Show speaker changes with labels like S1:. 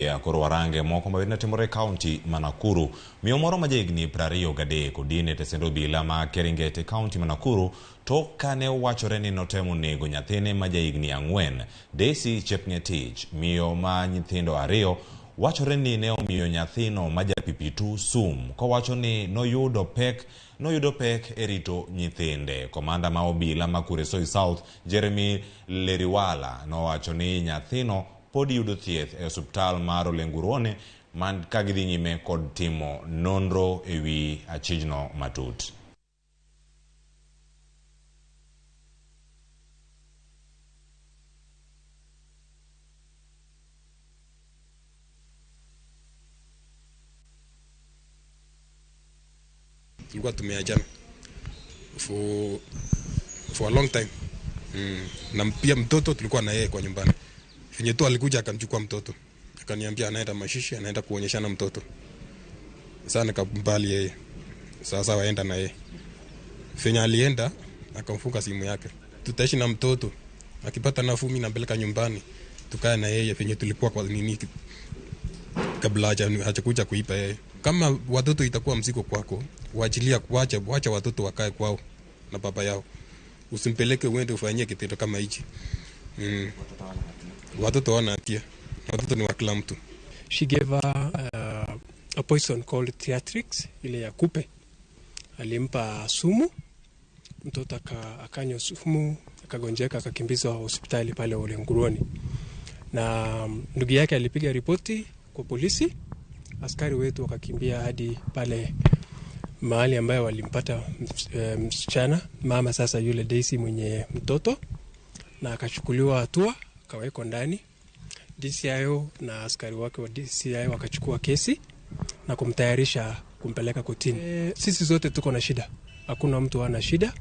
S1: Ya koro warange moko ma timore e kaunti ma Nakuru. Miyo moro ma jahigni 23 odin e tesend obila ma Keringet e kaunti ma Nakuru tok kane wachore ni notemo nego nyathine ma jahigni 4, Daisy Chepngetich. Miyo ma nyithindo 2 wachore ni ne omiyo nyathino ma japipitu sum kowacho ni noyudo pek e rito nyithinde. Komanda ma obila ma Kuresoi South Jeremy Leriwala nowacho ni nyathino pod yudo thieth e osiptal mar Olenguruone man ka gidhi nyime kod timo nonro ewi achijno matut.
S2: Tulikuwa tumeachana for a long time. Na pia mtoto tulikuwa na yeye kwa nyumbani. Venye tu alikuja akamchukua mtoto. Akaniambia anaenda mashishi, anaenda kuonyeshana mtoto. Sasa nikakubali yeye. Sasa waenda na yeye. Venye alienda akamfunga simu yake. Tutaishi na mtoto. Akipata nafuu mimi nampeleka nyumbani. Tukae na yeye venye tulikuwa kwa nini kabla hajakuja kuipa yeye. Kama watoto itakuwa mzigo kwako, wacha watoto wakae kwao na baba yao. Usimpeleke uende ufanyie kitendo kama hichi. Watoto wana hatia. Watoto ni wa kila mtu.
S3: She gave her a poison called Theatrix, ile ya kupe. Alimpa sumu, mtoto akanywa sumu, akagonjeka, akakimbizwa hospitali pale Olenguruone. Na ndugu yake alipiga ripoti kwa polisi. Askari wetu wakakimbia hadi pale mahali ambayo walimpata msichana, mama sasa yule Daisy mwenye mtoto, na akachukuliwa hatua, akawekwa ndani. DCIO na askari wake wa DCIO wakachukua kesi na kumtayarisha kumpeleka kotini. Sisi zote tuko na shida, hakuna mtu ana shida.